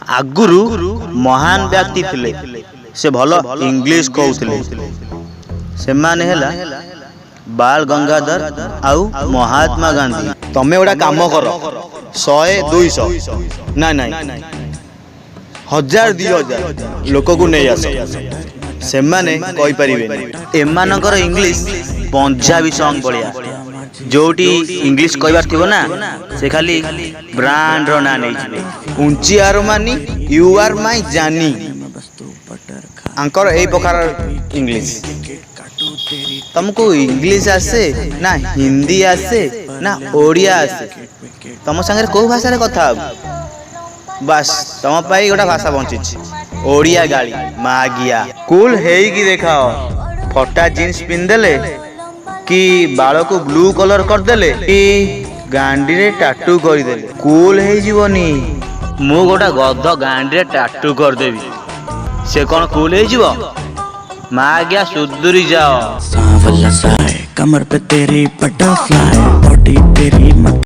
ଆଗରୁ ମହାନ ବ୍ୟକ୍ତି ଥିଲେ, ସେ ଭଲ ଇଂଲିଶ କହୁଥିଲେ। ସେମାନେ ହେଲା ବାଲ ଗଙ୍ଗାଧର ଆଉ ମହାତ୍ମା ଗାନ୍ଧୀ। ତମେ ଗୋଟେ କାମ କର, 100, 200, ନାଇଁ ନାଇଁ, 1000, 2000 ଲୋକକୁ ନେଇ ଆସ, ସେମାନେ କହିପାରିବେନି। ଏମାନଙ୍କର ଇଂଲିଶ ପଞ୍ଜାବୀ ସଙ୍ଗ ଭଳିଆ। ଯୋଉଠି ଇଂଲିଶ କହିବାର ଥିବ ନା, ସେ ଖାଲି ବ୍ରାଣ୍ଡର ନାଁ ନେଇଯିବେ। ଉଞ୍ଚି ଆରମାନି, you R ମାଇ ଜାନି। ଆଙ୍କର ଏଇ ପ୍ରକାର ଇଂଲିଶ। ତମକୁ ଇଂଲିଶ ଆସେ ନା ହିନ୍ଦୀ ଆସେ ନା ଓଡ଼ିଆ ଆସେ? ତମ ସାଙ୍ଗରେ କୋଉ ଭାଷାରେ କଥା ହବୁ? ବାସ୍, ତମ ପାଇଁ ଗୋଟେ ଭାଷା ବଞ୍ଚିଛି, ଓଡ଼ିଆ ଗାଳି ମାଗିଆ। କୁଲ ହେଇକି ଦେଖାଅ। ଫଟା ଜିନ୍ସ ପିନ୍ଧିଦେଲେ କି ବାଳକୁ ବ୍ଲୁ କଲର କରିଦେଲେ କି ଗାଣ୍ଡିରେ ଟାଟୁ କରିଦେଲେ କୁଲ ହେଇଯିବନି। ମୁଁ ଗୋଟେ ଗଧ ଗାଣ୍ଡିରେ ଟାଟୁ କରିଦେବି, ସେ କ'ଣ କୁଲ ହେଇଯିବ? ମାଗିଆ, ସୁଧୁରି ଯାଅ। सांवला साए, कमर पे तेरी बटरफ्लाई, बॉडी तेरी मत